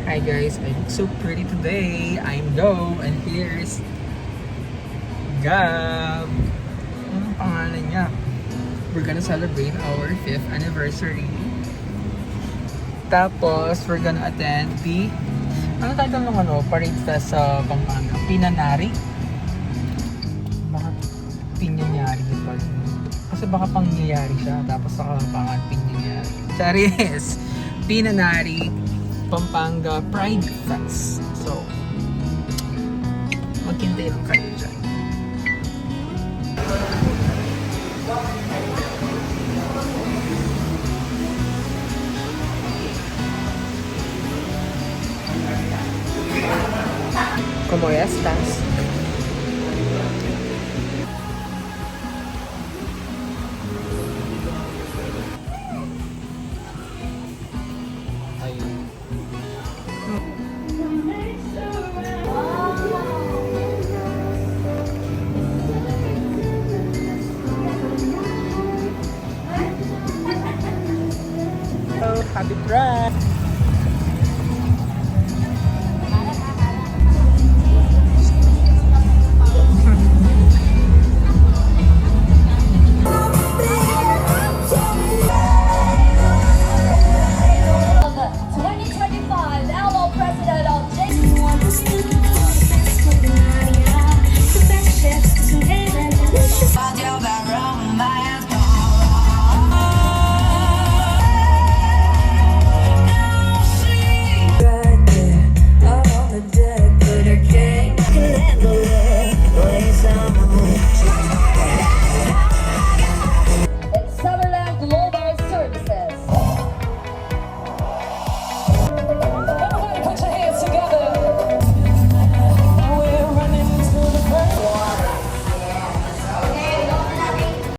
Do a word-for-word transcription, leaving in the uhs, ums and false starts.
Hi guys, I look so pretty today. I'm Dove, and here's Gab. Anong pangalan niya? We're gonna celebrate our fifth anniversary. Tapos, we're gonna attend the, ano title ng ano, Parade Fest sa Pampanga? Pinanari? Baka pinyanyari pa rin. Kasi baka pangyayari siya, tapos sa Kapampangan pinyanyari. Charis! Pinanari Pampanga Pride Fest. So, maghintay lang kayo dyan. ¿Cómo estás? Oh, happy Pride!